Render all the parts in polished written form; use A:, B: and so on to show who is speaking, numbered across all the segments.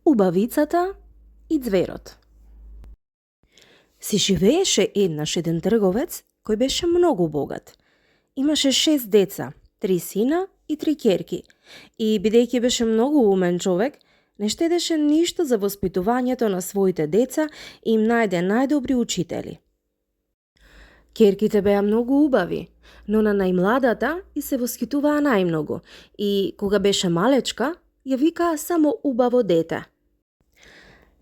A: Убавицата и ѕверот. Си живееше еднаш еден трговец кој беше многу богат. Имаше 6 деца, 3 сина и 3 ќерки. И бидејќи беше многу умен човек, не штедеше ништо за воспитувањето на своите деца и им најде најдобри учители. Ќерките беа многу убави, но на најмладата и се восхитуваа најмногу и кога беше малечка, ја викаа само убаво дете.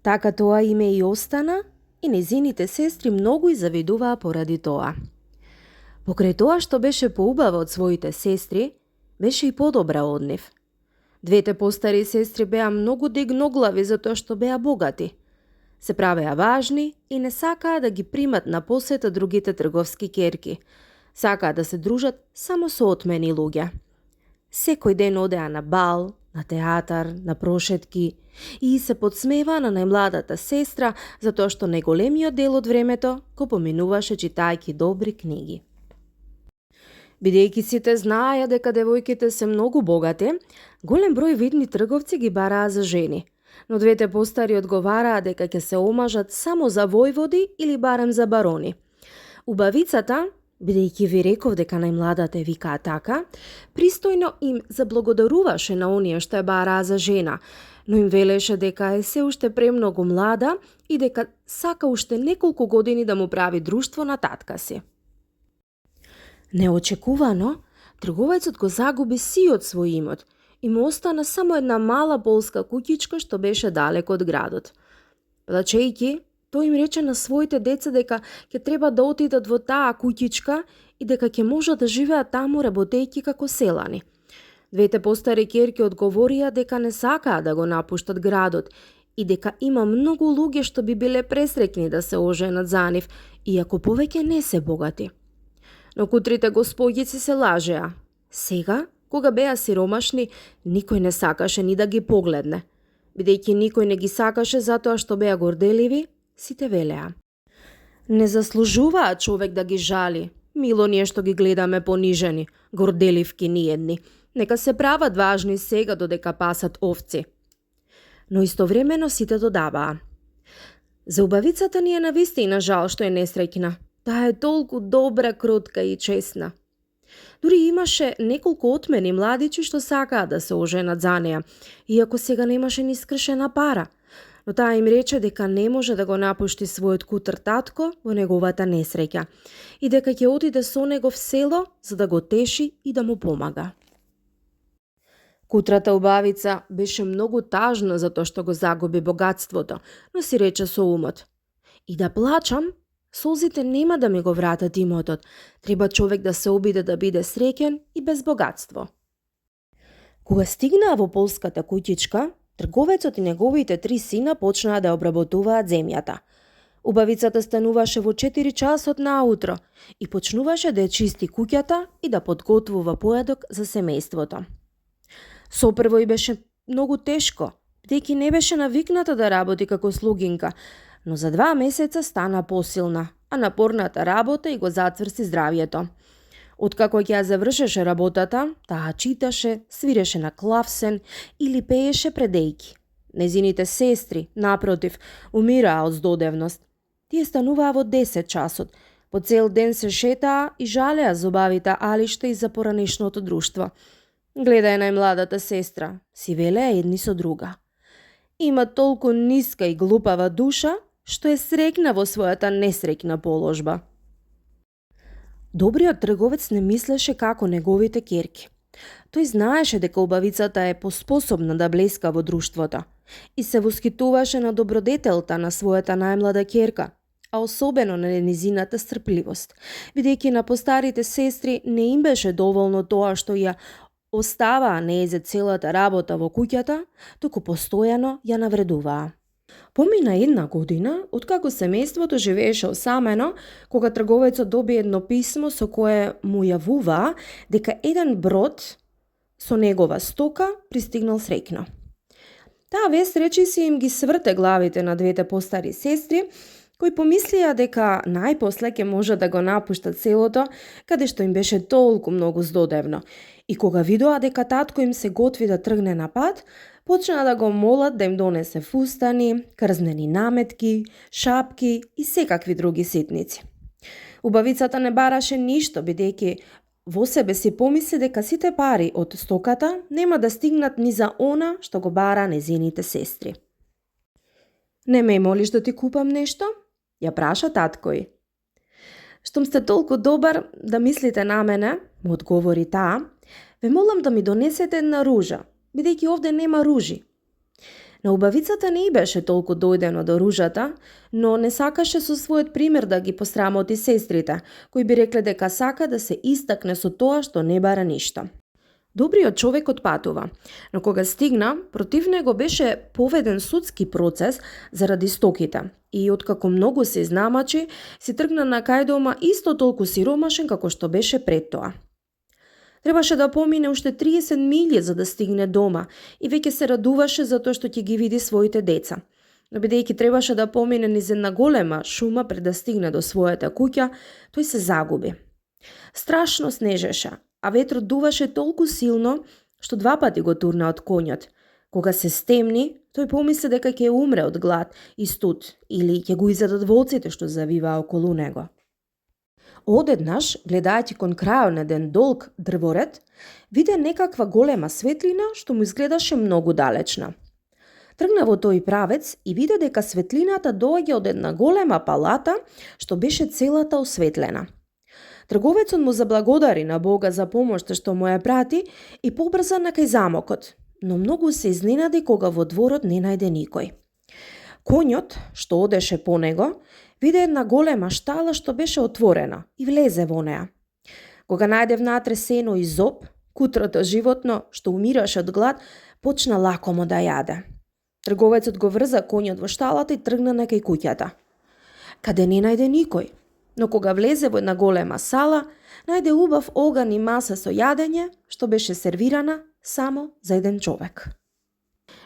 A: Така тоа име и остана и незините сестри многу и завидуваа поради тоа. Покрај тоа што беше поубава од своите сестри, беше и подобра од нив. Двете постари сестри беа многу дегноглави затоа што беа богати. Се правеа важни и не сакаа да ги примат на посета другите трговски ќерки. Сакаа да се дружат само со отмени луѓе. Секој ден одеа на бал, на театар, на прошетки и се подсмеваа на најмладата сестра затоа што најголемиот дел од времето го поминуваше читајќи добри книги. Бидејќи сите знаеја дека девојките се многу богати, голем број видни трговци ги бараа за жени, но двете постари одговараа дека ќе се омажат само за војводи или барем за барони. Убавицата, бидејќи ви реков дека најмладата е викаа така, пристојно им заблагодаруваше на оние што ја бараа за жена, но им велеше дека е се уште премногу млада и дека сака уште неколку години да му прави друштво на татка си. Неочекувано, трговецот го загуби сиот свој имот и му остана само една мала полска куќичка што беше далеко од градот. Плачејќи, тој им рече на своите деца дека ќе треба да отидат во таа куќичка и дека ќе можат да живеат таму работејќи како селани. Двете постари ќерки одговорија дека не сакаа да го напуштат градот и дека има многу луѓе што би биле пресреќни да се оженат за нив, иако повеќе не се богати. Но кутрите господјици се лажеа. Сега, кога беа сиромашни, никој не сакаше ни да ги погледне. Бидејќи никој не ги сакаше затоа што беа горделиви, сите велеа: не заслужуваа човек да ги жали. Мило ние што ги гледаме понижени, горделивки ниедни. Нека се прават важни сега додека пасат овци. Но истовремено сите додаваа: за убавицата ни е навистина жал што е несреќна. Таа е толку добра, кротка и чесна. Дури имаше неколку отмени младичи што сакаа да се оженат за неа, иако сега немаше ни скршена пара. Но таа им рече дека не може да го напушти својот кутр татко во неговата несреќа и дека ќе отиде со него в село за да го теши и да му помага. Кутрата убавица беше многу тажна затоа што го загуби богатството, но си рече со умот: и да плачам, солзите нема да ми го вратат имотот. Треба човек да се обиде да биде среќен и без богатство. Кога стигнаа во полската куќичка, трговецот и неговите 3 сина почнаа да обработуваат земјата. Убавицата стануваше во 4 часот наутро и почнуваше да ја чисти куќата и да подготвува појадок за семејството. Сопрво и беше многу тешко, бидејќи не беше навикната да работи како слугинка, но за 2 месеца стана посилна, а напорната работа и го зацврсти здравјето. Откако ќе ја завршеше работата, таа читаше, свиреше на клавсен или пееше предејки. Незините сестри, напротив, умираа од здодевност. Тие стануваа во 10 часот, по цел ден се шетаа и жалеа за убавите алишта и за поранешното друштво. Гледај најмладата сестра, си велеа едни со друга. Има толку ниска и глупава душа, што е среќна во својата несреќна положба. Добриот трговец не мислеше како неговите ќерки. Тој знаеше дека убавицата е поспособна да блеска во друштвото и се восхитуваше на добродетелта на својата најмлада ќерка, а особено на незината стрпливост, бидејќи на постарите сестри не им беше доволно тоа што ја оставаа нејзе целата работа во куќата, туку постојано ја навредуваа. Помина 1 година, откако семејството живееше осамено, кога трговецот доби едно писмо со кое му јавуваа дека еден брод со негова стока пристигнал среќно. Таа вест речиси им ги сврте главите на двете постари сестри, кои помислија дека најпосле ќе може да го напуштат селото, каде што им беше толку многу здодевно. И кога видоа дека татко им се готви да тргне на пат, Почна да го молат да им донесе фустани, крзнени наметки, шапки и секакви други ситници. Убавицата не бараше ништо, бидејќи во себе си помисли дека сите пари од стоката нема да стигнат ни за она што го бара незините сестри. Не ме молиш да ти купам нешто? Ја праша таткој. Штом сте толку добар да мислите на мене, му одговори таа, ве молам да ми донесете една ружа, бидејќи овде нема ружи. На убавицата не и беше толку дојдено до ружата, но не сакаше со својот пример да ги посрамоти сестрите, кои би рекле дека сака да се истакне со тоа што не бара ништо. Добриот човек отпатува, но кога стигна, против него беше поведен судски процес заради стоките и откако многу се изнамачи, си тргна на кај дома исто толку сиромашен како што беше пред тоа. Требаше да помине уште 30 милји за да стигне дома и веќе се радуваше затоа што ќе ги види своите деца. Но бидејќи требаше да помине низ една голема шума пред да стигне до својата куќа, тој се загуби. Страшно снежеше, а ветрот дуваше толку силно што 2 пати го турна од конјот. Кога се стемни, тој помисли дека ќе умре од глад и студ или ќе го изедат волците што завиваа околу него. Одеднаш, гледајќи кон крајот на еден долг дрворед, виде некаква голема светлина што му изгледаше многу далечна. Тргна во тој правец и виде дека светлината доаѓа од една голема палата што беше целата осветлена. Трговецот му заблагодари на Бога за помошта што му ја прати и побрза на кај замокот, но многу се изненади кога во дворот не најде никој. Конјот, што одеше по него, виде една голема штала што беше отворена и влезе во неа. Кога најде внатре сено и зоб, кутрото животно, што умираше од глад, почна лакомо да јаде. Трговецот го врза конјот во шталата и тргна на кај куќата. Каде не најде никој, но кога влезе во една голема сала, најде убав оган и маса со јадење, што беше сервирана само за еден човек.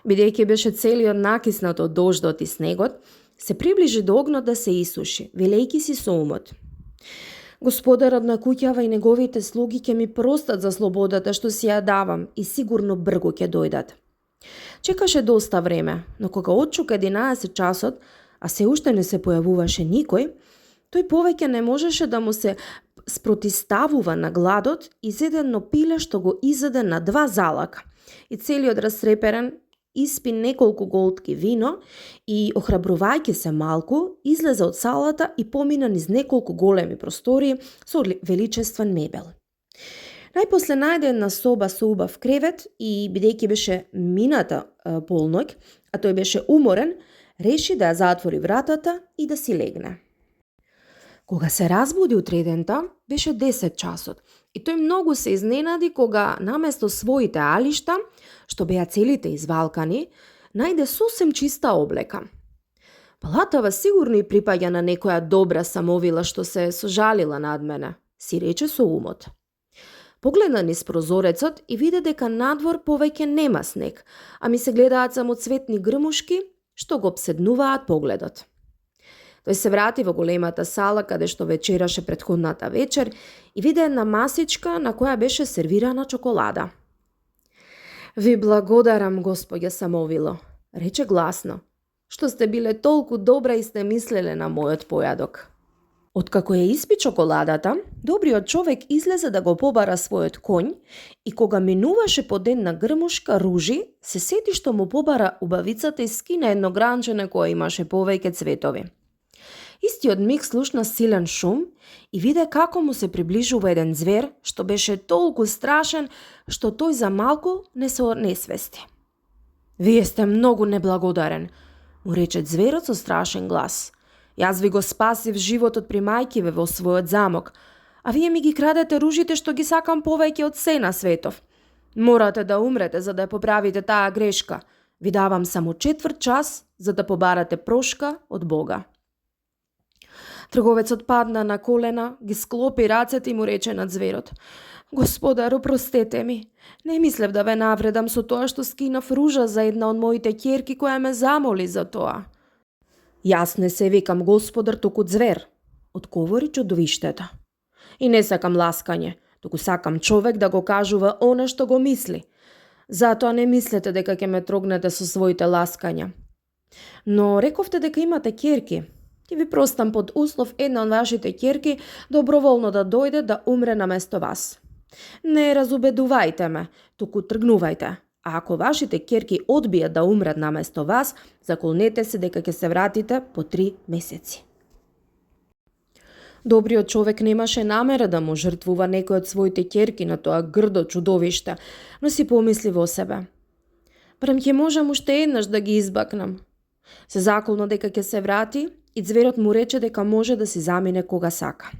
A: Бидејќи беше целиот накиснат од дождот и снегот, се приближи до огнот да се исуши, велејќи си со умот: Господарот на куќава и неговите слуги ќе ми простат за слободата што си ја давам и сигурно бргу ќе дојдат. Чекаше доста време, но кога отчука 11 часот, а се уште не се појавуваше никој, тој повеќе не можеше да му се спротиставува на гладот и зеде едно пиле што го изеде на 2 залака и целиот расреперен испи неколку голтки вино и, охрабрувајќи се малку, излезе од салата и помина низ неколку големи простории со величествен мебел. Најпосле најде една соба со убав кревет и, бидејќи беше мината полноќ, а тој беше уморен, реши да ја затвори вратата и да си легне. Кога се разбуди утредента, беше 10 часот и тој многу се изненади кога наместо своите алишта, што беа целите извалкани, најде сосем чиста облека. Палатава сигурно и припаѓа на некоја добра самовила што се сожалила над мене, си рече со умот. Погледна низ прозорецот и виде дека надвор повеќе нема снег, а ми се гледаат самоцветни грмушки што го обседнуваат погледот. Тој се врати во големата сала каде што вечераше претходната вечер и виде една масичка на која беше сервирана чоколада. Ви благодарам, господја самовило, рече гласно, што сте биле толку добра и сте мислеле на мојот појадок. Откако ја испи чоколадата, добриот човек излезе да го побара својот конј и кога минуваше под една грмушка ружи, се сети што му побара убавицата и скина едно гранче на кое имаше повеќе цветови. Истиот миг слушна силен шум и виде како му се приближува еден звер што беше толку страшен што тој за малку не се онесвести. Вие сте многу неблагодарен, му рече зверот со страшен глас. Јас ви го спасив животот при мајкиве во својот замок, а вие ми ги крадете ружите што ги сакам повеќе од се на светов. Морате да умрете за да поправите таа грешка. Ви давам само 4 час за да побарате прошка од Бога. Трговецот падна на колена, ги склопи рацете и му рече на зверот: Господар, опростете ми. Не мислев да ве навредам со тоа што скинав ружа за една од моите ќерки која ме замоли за тоа. Јас не се викам Господар, туку звер, одговори чудовиштето. И не сакам ласкање, туку сакам човек да го кажува она што го мисли. Затоа не мислете дека ќе ме трогнете со своите ласкања. Но рековте дека имате ќерки. Ќе ви простам под услов една од вашите ќерки доброволно да дојде да умре наместо вас. Не разубедувајте ме, туку тргнувајте. А ако вашите ќерки одбијат да умрат наместо вас, заколнете се дека ќе се вратите по 3 месеци. Добриот човек немаше намера да му жртвува некој од своите ќерки на тоа грдо чудовиште, но си помисли во себе: барем ќе можам уште еднаш да ги избакнам. Се заколна дека ќе се врати и ѕверот му рече дека може да си замине кога сака.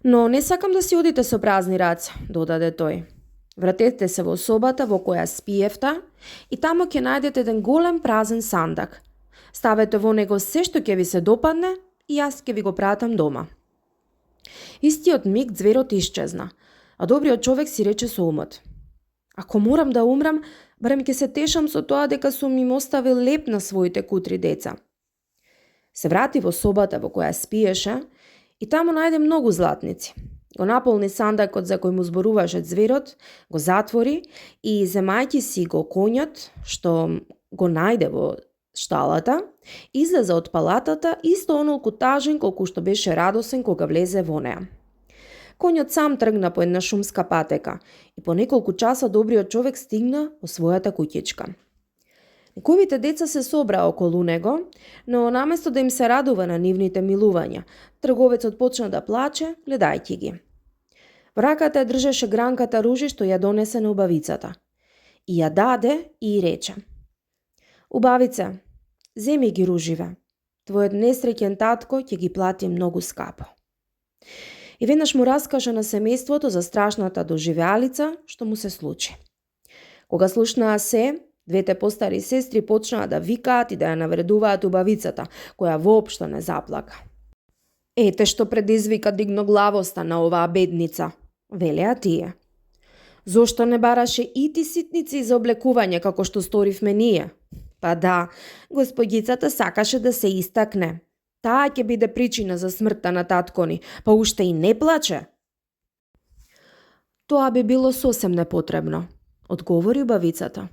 A: Но не сакам да си одите со празни раце, додаде тој. Вратете се во собата во која спиевте и таму ќе најдете еден голем празен сандак. Ставете во него се што ќе ви се допадне и јас ќе ви го пратам дома. Истиот миг ѕверот исчезна, а добриот човек си рече со умот: ако морам да умрам, барем ќе се тешам со тоа дека сум им оставил леп на своите кутри деца. Се врати во собата во која спиеше и таму најде многу златници. Го наполни сандакот за кој му зборуваше ѕверот, го затвори и земајќи си го конјот што го најде во шталата, излезе од палатата исто онолку тажен колку што беше радосен кога влезе во неа. Конјот сам тргна по една шумска патека и по неколку часа добриот човек стигна во својата куќичка. Неговите деца се собраа околу него, но наместо да им се радува на нивните милувања, трговецот почна да плаче, гледајќи ги. Во раката ја држеше гранката ружи што ја донесе на убавицата. И ја даде и рече: убавице, земи ги руживе. Твојот несреќен татко ќе ги плати многу скапо. И веднаш му раскажа на семејството за страшната доживеалица што му се случи. Кога слушнаа се, двете постари сестри почнаа да викаат и да ја навредуваат убавицата, која воопшто не заплака. Ете што предизвика дигноглавоста на оваа бедница, велеа тие. Зошто не бараше и ти ситници за облекување како што сторивме ние? Па да, господјицата сакаше да се истакне. Таа ќе биде причина за смртта на татко ни, па уште и не плаче. Тоа би било сосем непотребно, одговори убавицата.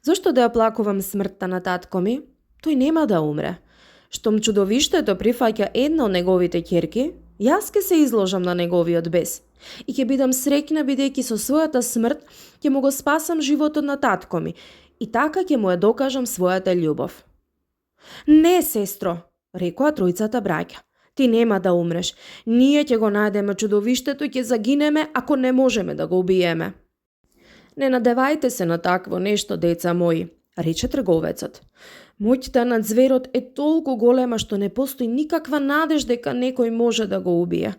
A: Зошто да ја плакувам смртта на татко ми? Тој нема да умре. Штом чудовиштето прифаќа една од неговите ќерки, јас ке се изложам на неговиот бес и ќе бидам среќна бидејќи со својата смрт ќе му го спасам животот на татко ми и така ќе му ја докажам својата љубов. Не, сестро, рекоа тројцата браќа. Ти нема да умреш. Ние ќе го најдеме чудовиштето и ќе загинеме ако не можеме да го убиеме. Не надевајте се на такво нешто, деца мои, рече трговецот. Моќта над ѕверот е толку голема што не постои никаква надеж дека некој може да го убие.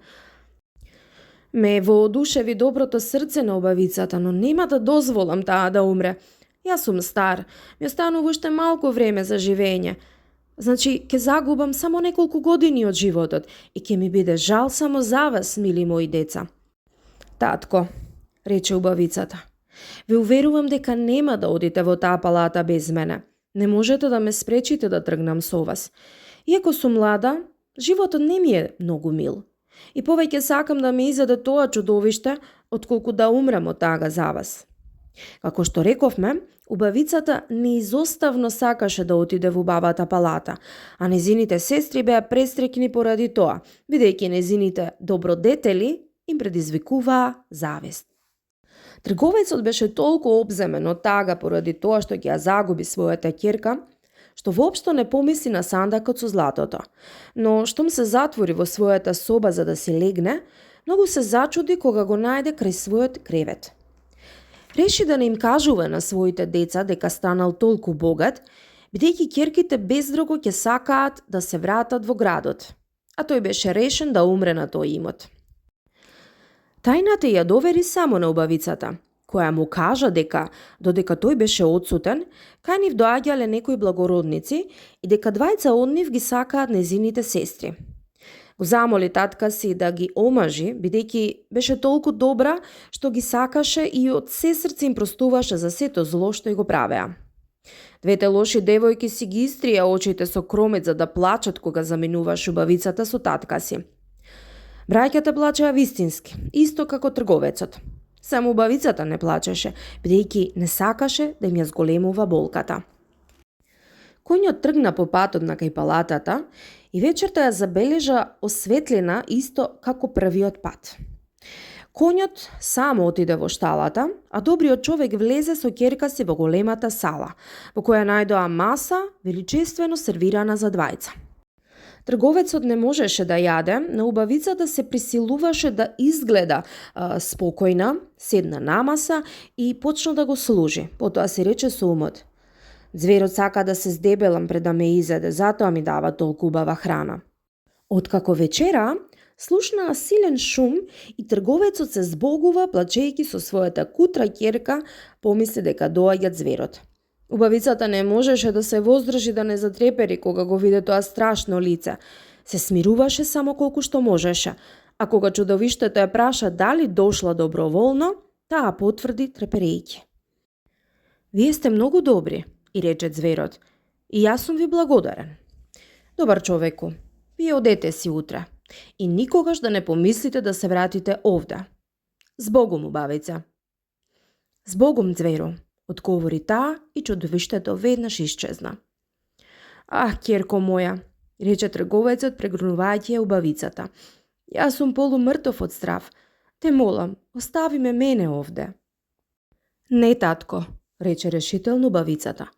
A: Ме воодушеви доброто срце на убавицата, но нема да дозволам таа да умре. Јас сум стар, ми останува уште малку време за живење. Значи, ќе загубам само неколку години од животот и ќе ми биде жал само за вас, мили мои деца. Татко, рече убавицата, ве уверувам дека нема да одите во таа палата без мене. Не можете да ме спречите да тргнам со вас. Иако сум млада, животот не ми е многу мил. И повеќе сакам да ми изеде тоа чудовиште, отколку да умрем од тага за вас. Како што рековме, убавицата неизоставно сакаше да отиде во бабата палата, а незините сестри беа престрекни поради тоа, бидејќи незините добродетели им предизвикуваа завист. Трговецот беше толку обземен од тага поради тоа што ќе ја загуби својата ќерка, што воопшто не помисли на сандакот со златото. Но штом се затвори во својата соба за да си легне, многу се зачуди кога го најде крај својот кревет. Реши да не им кажува на своите деца дека станал толку богат, бидејќи ќерките бездруго ќе сакаат да се вратат во градот, а тој беше решен да умре на тој имот. Тајната ја довери само на убавицата, која му кажа дека, додека тој беше одсутен, кај нив доаѓале некои благородници и дека двајца од нив ги сакаат незините сестри. Го замоли татка си да ги омажи, бидејќи беше толку добра што ги сакаше и од се срце им простуваше за сето зло што го правеа. Двете лоши девојки си ги истрија очите со кромет за да плачат кога заминуваше убавицата со татка си. Браќата плачеа вистински, исто како трговецот. Само убавицата не плачеше, бидејќи не сакаше да им ја зголемува болката. Коњот тргна по патот на кај палатата и вечерта ја забележа осветлена исто како првиот пат. Коњот само отиде во шталата, а добриот човек влезе со ќерка си во големата сала, во која најдоа маса величествено сервирана за двајца. Трговецот не можеше да јаде, но убавицата се присилуваше да изгледа спокојна, седна на маса и почна да го служи. Потоа си рече со умот: "Зверот сака да се здебелам пред да ме изеде, затоа ми дава толку убава храна." Откако вечера, слушнаа силен шум и трговецот се збогува, плачејќи со својата кутра ќерка, помисли дека доаѓа зверот. Убавицата не можеше да се воздржи да не затрепери кога го виде тоа страшно лице. Се смируваше само колку што можеше, а кога чудовиштето ја праша дали дошла доброволно, таа потврди треперејќи: "Вие сте многу добри", и рече зверот, "и јас сум ви благодарен. Добар човеку, вие одете си утре и никогаш да не помислите да се вратите овде. Збогум, убавица." "Збогум, зверу", одговори таа и чудовиштето веднаш исчезна. "Ах, ќерко моја", рече трговецот прегрнувајќи ја убавицата, "јас сум полумртов од страв. Те молам, остави ме мене овде." "Не, татко", рече решително убавицата.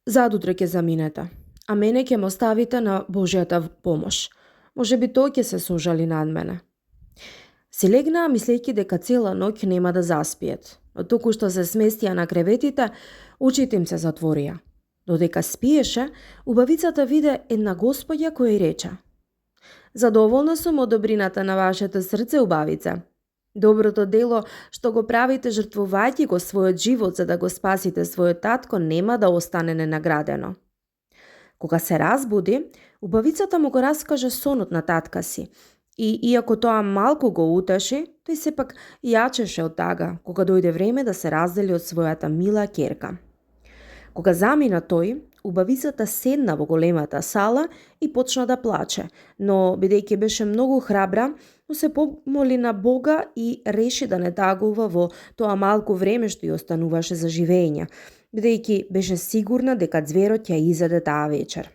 A: "Задутре ќе заминете, а мене ќе ме оставите на Божјата помош. Може би тој ќе се сожали над мене." Си легнаа мислејќи дека цела ноќ нема да заспиет, но току што се сместија на креветите, очите им се затворија. Додека спиеше, убавицата виде една господја која й рече: "Задоволна сум од добрината на вашето срце, убавице. Доброто дело што го правите жртвувајќи го својот живот за да го спасите својот татко нема да остане ненаградено." Кога се разбуди, убавицата му го раскаже сонот на татка си и, иако тоа малку го утеши, тој сепак јачеше од тага кога дојде време да се раздели од својата мила ќерка. Кога замина тој, убавицата седна во големата сала и почна да плаче, но бидејќи беше многу храбра, му се помоли на Бога и реши да не тагува во тоа малку време што ја остануваше за живење, бидејќи беше сигурна дека зверот ја изеде таа вечер.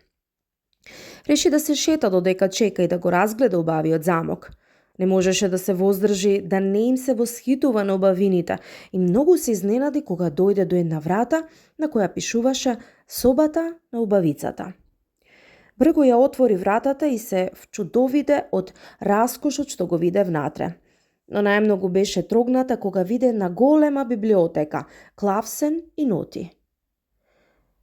A: Реши да се шета додека чека и да го разгледа убавиот замок. Не можеше да се воздржи да не им се восхитува на убавините и многу се изненади кога дојде до една врата на која пишуваше "Собата на убавицата". Брго ја отвори вратата и се вчудовиде од раскошот што го виде внатре. Но најмногу беше трогната кога виде една голема библиотека, клавсен и ноти.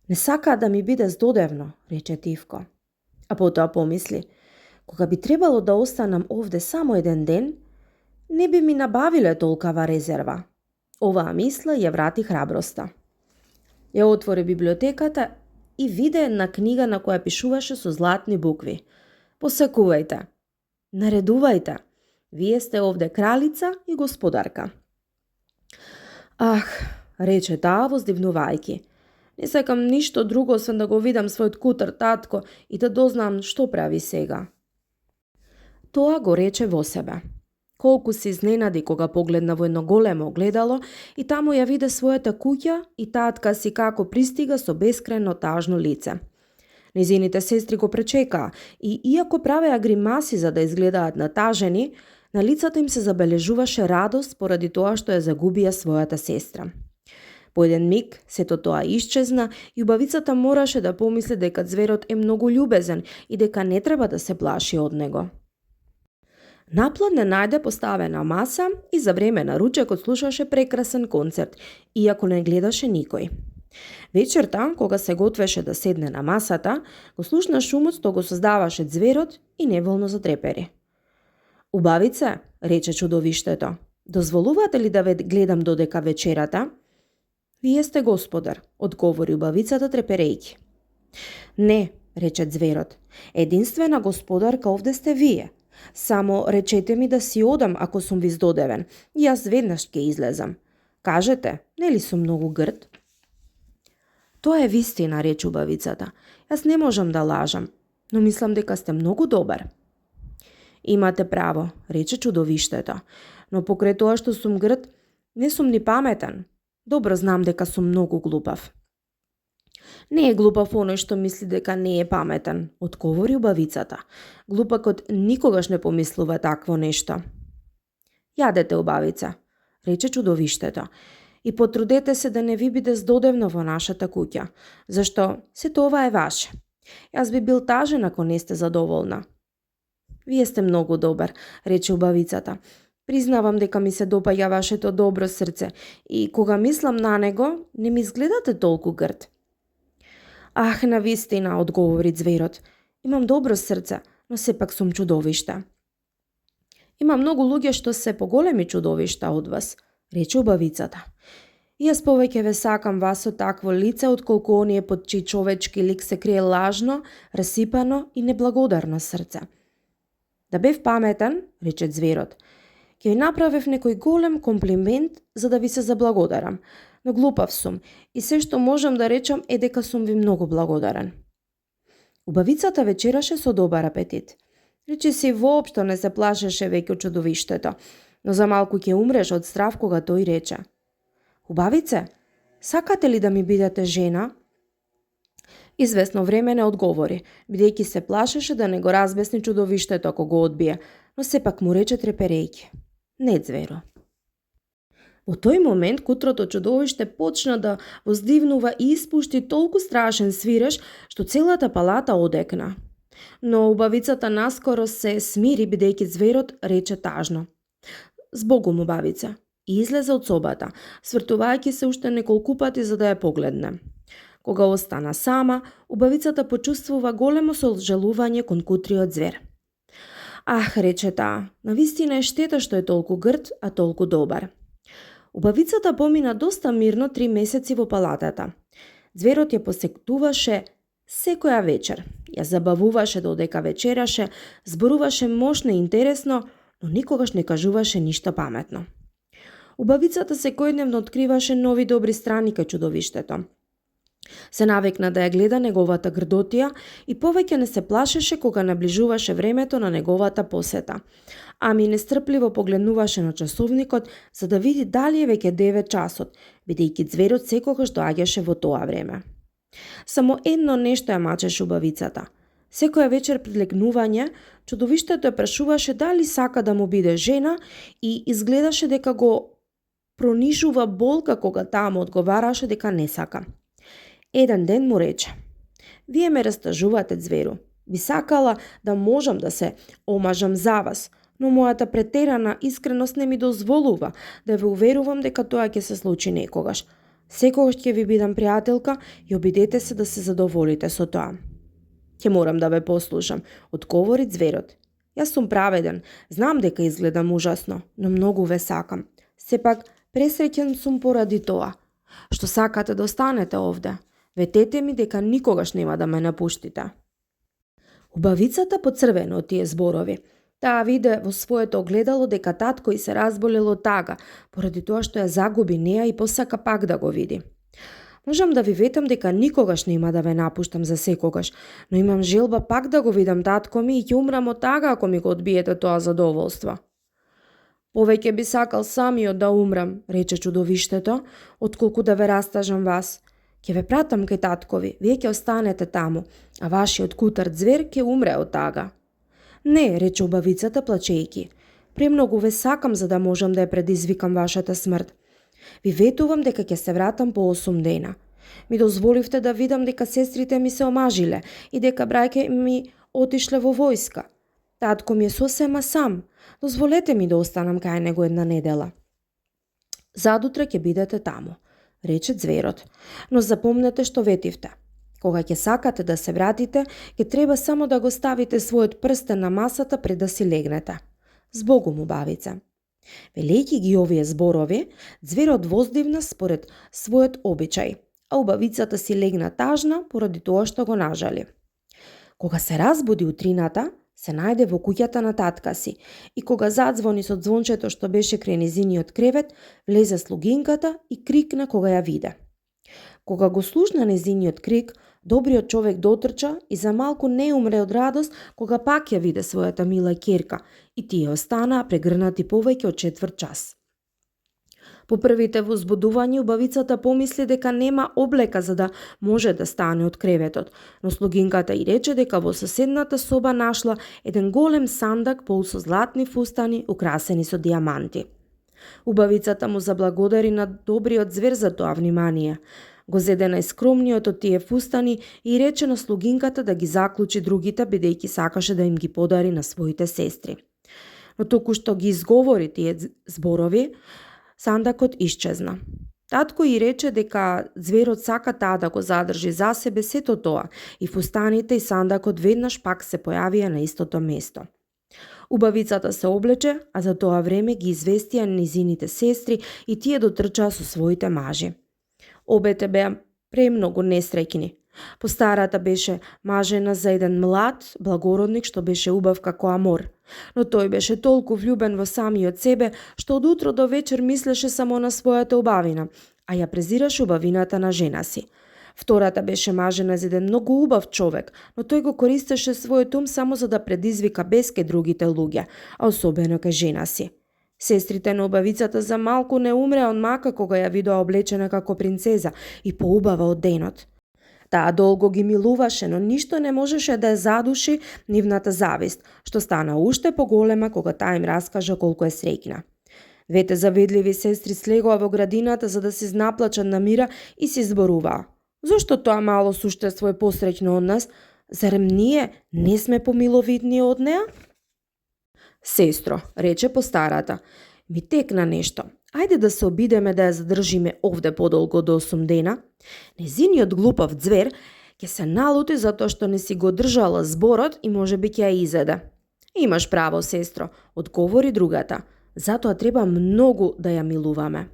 A: "Не сака да ми биде здодевно", рече тивко. А потоа помисли: "Кога би требало да останам овде само еден ден, не би ми набавиле толкава резерва." Оваа мисла ја врати храброста. Ја отвори библиотеката и виде една книга на која пишуваше со златни букви: "Посекувајте, наредувајте, вие сте овде кралица и господарка." "Ах", рече таа воздивнувајќи, "не сакам ништо друго освен да го видам својот кутар татко и да дознам што прави сега." Тоа го рече во себе. Колку се изненади кога погледна во едно големо огледало и таму ја виде својата куќа и татка си како пристига со бескрајно тажно лице. Незините сестри го пречекаа и, иако правеа гримаси за да изгледаат натажени, на лицата им се забележуваше радост поради тоа што ја загубија својата сестра. По еден миг сето тоа исчезна и убавицата мораше да помисли дека зверот е многу љубезен и дека не треба да се плаши од него. Напладне најде поставена маса и за време на ручекот слушаше прекрасен концерт, иако не гледаше никој. Вечерта, кога се готвеше да седне на масата, го слушна шумот што го создаваше зверот и неволно затрепери. "Убавице", рече чудовиштето, "дозволувате ли да ве гледам додека вечерата?" "Вие сте господар", одговори убавицата треперејќи. "Не", рече зверот, "единствена господарка овде сте вие. Само речете ми да си одам ако сум ви здодевен, и јас веднаш ќе излезам. Кажете, нели сум многу грд?" "Тоа е вистина", рече убавицата. "Јас не можам да лажам, но мислам дека сте многу добар." "Имате право", рече чудовиштето. но покрај тоа што сум грд, не сум ни паметен. Добро знам дека сум многу глупав. Не е глупав оној што мисли дека не е паметен, одговори убавицата. Глупакот никогаш не помислува такво нешто. Јадете, убавица, рече чудовиштето, и потрудете се да не ви биде здодевно во нашата куќа, зашто сето ова е ваше. Јас би бил тажен ако не сте задоволна. Вие сте многу добар, рече убавицата. Признавам дека ми се допаѓа вашето добро срце и кога мислам на него, не ми изгледате толку грд. Ах, навистина, одговори ѕверот. Имам добро срце, но сепак сум чудовиште. Има многу луѓе што се поголеми чудовишта од вас, рече убавицата. И јас повеќе ве сакам вас со такво лице, отколку оние под чиј човечки лик се крие лажно, расипано и неблагодарно срце. Да бев паметен, рече ѕверот, ќе ви направев некој голем комплимент за да ви се заблагодарам, но глупав сум и се што можам да речам е дека сум ви многу благодарен. Убавицата вечераше со добар апетит. Рече си воопшто не се плашеше веќе од чудовиштето, но за малку ќе умреш од страв кога тој рече: Убавице, сакате ли да ми бидете жена? Извесно време не одговори, бидејќи се плашеше да не го разбесни чудовиштето ако го одбие, но сепак му рече треперејќи: Не, ѕверо. Во тој момент кутрото чудовиште почна да воздивнува и испушти толку страшен свиреж што целата палата одекна. Но убавицата наскоро се смири бидејќи ѕверот рече тажно: Збогум, убавица, и излезе од собата, свртувајќи се уште неколку пати за да ја погледне. Кога остана сама, убавицата почувствува големо сожалување кон кутриот ѕвер. Ах, рече таа, навистина е штета што е толку грд, а толку добар. Убавицата помина доста мирно 3 месеци во палатата. Ձверот ја посетуваше секоја вечер, ја забавуваше додека вечераше, зборуваше мошно и интересно, но никогаш не кажуваше ништо паметно. Убавицата секојдневно откриваше нови добри страни кај чудовиштето. Се навикна да ја гледа неговата грдотија и повеќе не се плашеше кога наближуваше времето на неговата посета. Ами нестрпливо погледнуваше на часовникот за да види дали е веќе 9 часот, бидејќи ձверот секогаш доаѓаше во тоа време. Само едно нешто ја мачеше убавицата. Секоја вечер пред легнување, чудовиштето ја прашуваше дали сака да му биде жена и изгледаше дека го пронижува болка кога таа му одговараше дека не сака. Еден ден му рече: Вие ме растажувате, ձверу. Би сакала да можам да се омажам за вас, но мојата претерана искреност не ми дозволува да ве уверувам дека тоа ќе се случи некогаш. Секогаш ќе ви бидам пријателка и обидете се да се задоволите со тоа. Ќе морам да ве послушам, одговори ձверот. Јас сум праведен, знам дека изгледам ужасно, но многу ве сакам. Сепак пресреќен сум поради тоа. Што сакате да останете овде? Ветете ми дека никогаш нема да ме напуштите. Убавицата поцрвена од тие зборови. Таа виде во своето огледало дека татко и се разболел од тага, поради тоа што ја загуби неа и посака пак да го види. Можам да ви ветам дека никогаш нема да ве напуштам за секогаш, но имам желба пак да го видам татко ми и ќе умрам од тага ако ми го одбиете тоа задоволство. Повеќе би сакал самиот да умрам, рече чудовиштето, отколку да ве растажам вас. Ќе ве пратам кај таткови, вие ќе останете таму, а вашиот кутар ձвер ќе умре од тага. Не, рече убавицата плачејки. Премногу ве сакам за да можам да ја предизвикам вашата смрт. Ви ветувам дека ќе се вратам по 8 дена. Ми дозволивте да видам дека сестрите ми се омажиле и дека браќа ми отишле во војска. Татко ми е сосема сам. Дозволете ми да останам кај него една недела. Задутре ќе бидете таму, рече ձверот. Но запомнете што ветивте. Кога ќе сакате да се вратите, ќе треба само да го ставите својот прстен на масата пред да си легнете. Збогум, убавице. Велејќи ги овие зборови, ձверот воздивна според својот обичај, а убавицата си легна тажна поради тоа што го нажали. Кога се разбуди утрината, се најде во куќата на татка си и кога задзвони со звончето што беше крај незиниот кревет, влезе слугинката и крикна кога ја виде. Кога го слушна незиниот крик, Добриот човек дотрча и за малку не умре од радост кога пак ја виде својата мила ќерка и тие останаа прегрнати повеќе од четврт час. По првите возбудувања убавицата помисли дека нема облека за да може да стане од креветот, но слугинката и рече дека во соседната соба нашла еден голем сандак полн со златни фустани украсени со дијаманти. Убавицата му заблагодари на добриот звер за тоа внимание. Го зеде најскромниот од тие фустани и рече на слугинката да ги заклучи другите бидејќи сакаше да им ги подари на своите сестри. Но току што ги изговори тие зборови, сандакот исчезна. Татко и рече дека зверот сака таа да го задржи за себе сето тоа и фустаните и сандакот веднаш пак се појавија на истото место. Убавицата се облече, а за тоа време ги известија низините сестри и тие дотрчаа со своите мажи. Обете беа премногу несреќни. Постарата беше мажена за еден млад благородник што беше убав како амор, но тој беше толку влюбен во самиот себе што од утро до вечер мислеше само на својата убавина, а ја презираше убавината на жена си. Втората беше мажена за еден многу убав човек, но тој го користеше својот ум само за да предизвика бес кај другите луѓе, а особено кај жена си. Сестрите на убавицата за малку не умреа од мака кога ја видоа облечена како принцеза и поубава од денот. Таа долго ги милуваше, но ништо не можеше да ја задуши нивната завист, што стана уште поголема кога таа им раскажа колку е среќна. Двете завидливи сестри слегоа во градината за да се наплачат на мира и се зборуваа. Зошто тоа мало суштество е посреќно од нас? Зарем ние не сме помиловидни од неа? Сестро, рече постарата, ми текна нешто. Ајде да се обидеме да ја задржиме овде подолго до 8 дена. Незиниот глупав звер ќе се налути затоа што не си го држала зборот и можеби ќе ја изеде. Имаш право, сестро, одговори другата. Затоа треба многу да ја милуваме.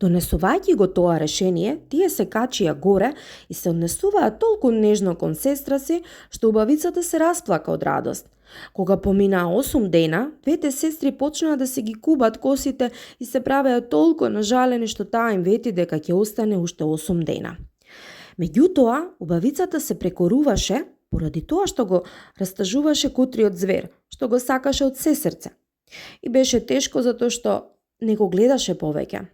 A: Донесувајќи го тоа решение, тие се качија горе и се однесуваа толку нежно кон сестра си, што убавицата се расплака од радост. Кога поминаа 8 дена, двете сестри почнаа да се ги кубат косите и се правеа толку нажалени што таа им вети дека ќе остане уште 8 дена. Меѓутоа, убавицата се прекоруваше поради тоа што го растажуваше кутриот звер, што го сакаше од се срце. И беше тешко затоа што не го гледаше повеќе.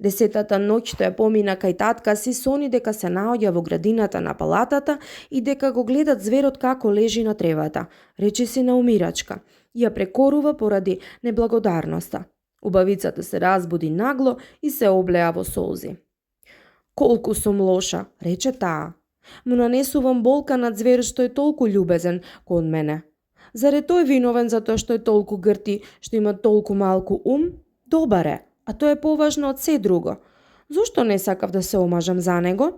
A: 10-та ноќ што ја помина кај татка си, сони дека се наоѓа во градината на палатата и дека го гледат зверот како лежи на тревата, рече си на умирачка, и ја прекорува поради неблагодарноста. Убавицата се разбуди нагло и се облеа во солзи. Колку сум лоша, рече таа. Му нанесувам болка на зверот што е толку љубезен кон мене. Зар е тој виновен затоа што е толку грти, што има толку малку ум? Добар е, а тоа е поважно од се друго. Зошто не сакав да се омажам за него?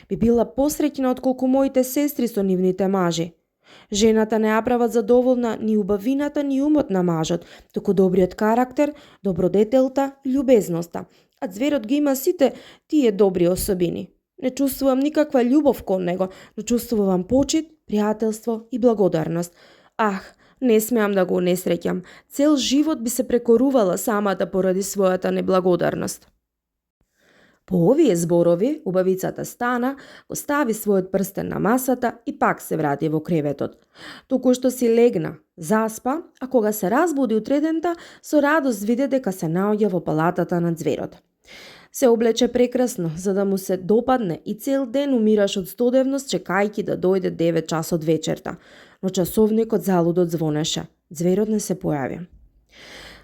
A: Би била посреќна отколку моите сестри со нивните мажи. Жената не ја прават задоволна ни убавината, ни умот на мажот, туку добриот карактер, добродетелта и љубезноста, а зверот ги има сите тие добри особини. Не чувствувам никаква љубов кон него, но чувствувам почит, пријателство и благодарност. Ах, не смеам да го несреќам. Цел живот би се прекорувала самата поради својата неблагодарност. По овие зборови, убавицата стана, го стави својот прстен на масата и пак се врати во креветот. Току што си легна, заспа, а кога се разбуди утредента, со радост виде дека се наоѓа во палатата на зверот. Се облече прекрасно, за да му се допадне и цел ден умираш од стодевност чекајќи да дојде 9 часот вечерта, но часовникот залудо звонеше. Зверот не се појави.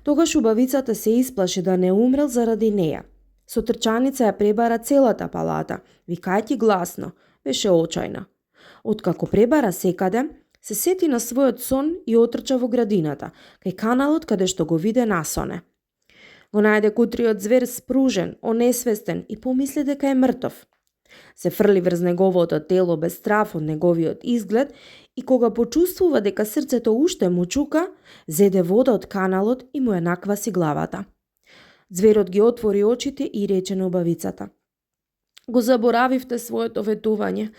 A: Тогаш убавицата се исплаши да не умрел заради неја. Со трчаница ја пребара целата палата, викајќи гласно, беше очајна. Откако пребара секаде, се сети на својот сон и отрча во градината, кај каналот каде што го виде насоне. Го најде кутриот звер спружен, онесвестен и помисли дека е мртов. Се фрли врз неговото тело без страф од неговиот изглед и кога почувствува дека срцето уште му чука, зеде вода од каналот и му ја накваси главата. Зверот ги отвори очите и рече на убавицата: "Го заборавивте своето ветување.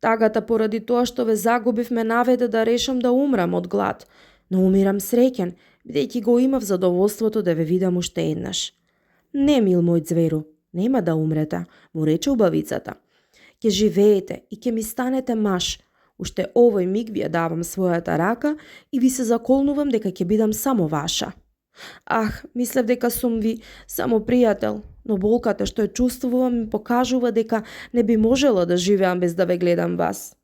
A: Тагата поради тоа што ве загубив ме наведе да решам да умрам од глад, но умирам среќен, бидејќи го имав задоволството да ве видам уште еднаш." "Не, мил мој зверу, нема да умрете," му рече убавицата. Ќе живеете и ќе ми станете маж. Уште овој миг ви ја давам својата рака и ви се заколнувам дека ќе бидам само ваша. Ах, мислев дека сум ви само пријател, но болката што ја чувствувам ми покажува дека не би можела да живеам без да ве гледам вас.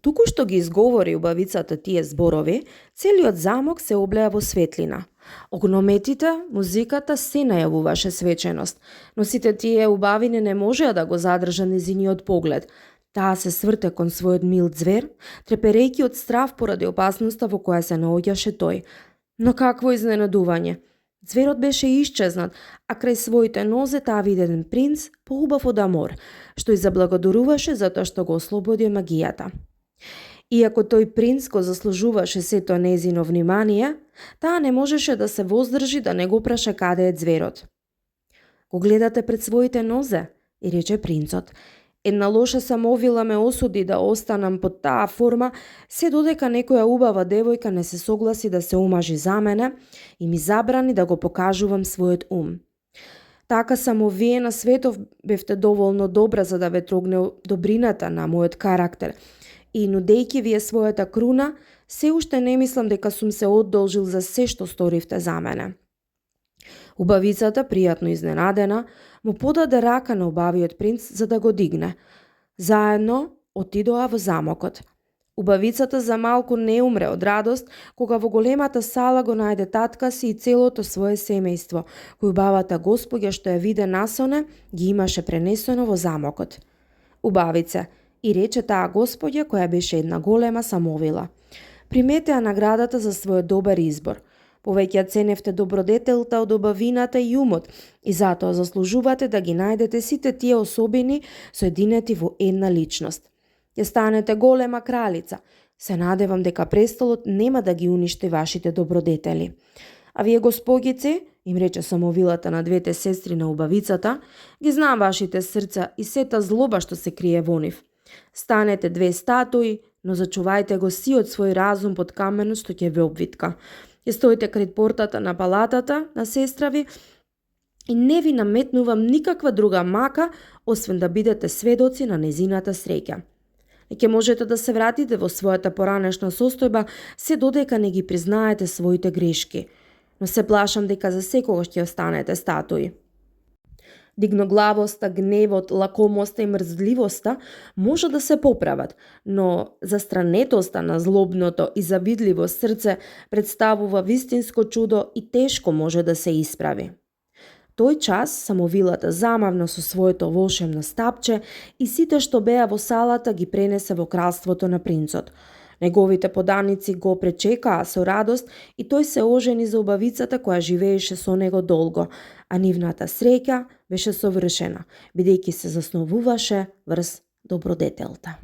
A: Туку што ги изговори убавицата тие зборови, целиот замок се облеа во светлина. Огнометите, музиката се најавуваше свеченост, но сите тие убавини не можеа да го задржа незиниот поглед. Таа се сврте кон својот мил звер, треперејќи од страв поради опасноста во која се наоѓаше тој. Но какво изненадување! Зверот беше исчезнат, а крај своите нозе таа виде еден принц поубав од Амор, што и заблагодаруваше затоа што го ослободи од магијата. Иако тој принц го заслужуваше сето незино внимание, таа не можеше да се воздржи да не го праша каде е зверот. Го гледате пред своите нозе, и рече принцот. Една лоша самовила ме осуди да останам под таа форма, се додека некоја убава девојка не се согласи да се омажи за мене и ми забрани да го покажувам својот ум. Така само вие на светов бевте доволно добра за да ве трогне добрината на мојот карактер, и нудејќи вие својата круна, се уште не мислам дека сум се одолжил за се што сторивте за мене. Убавицата, пријатно изненадена, му подаде рака на убавиот принц за да го дигне. Заедно отидоа во замокот. Убавицата за малку не умре од радост, кога во големата сала го најде татка си и целото свое семејство, кој убавата господја што ја виде насоне, ги имаше пренесено во замокот. Убавице, и рече таа господја која беше една голема самовила. Приметеа наградата за својот добар избор. Повеќе ценевте добродетелта од убавината и умот и затоа заслужувате да ги најдете сите тие особини соединети во една личност. Ќе станете голема кралица. Се надевам дека престолот нема да ги уништи вашите добродетели. А вие госпогице, им рече самовилата на двете сестри на убавицата, ги знам вашите срца и сета злоба што се крие во нив. Станете две статуи, но зачувајте го сиот свој разум под каменот што ќе ве обвитка. Ќе стоите кред портата на палатата на сестра ви и не ви наметнувам никаква друга мака, освен да бидете сведоци на незината среќа. И ќе можете да се вратите во својата поранешна состојба се додека не ги признаете своите грешки, но се плашам дека за секогаш ќе останете статуи. Дигноглавоста, гневот, лакомоста и мрзливоста може да се поправат, но застранетоста на злобното и завидливо срце представува вистинско чудо и тешко може да се исправи. Тој час самовилата замавна со своето волшебно стапче и сите што беа во салата ги пренесе во кралството на принцот. Неговите поданици го пречекаа со радост и тој се ожени за убавицата која живееше со него долго, а нивната среќа беше совршена, бидејќи се засновуваше врз добродетелта.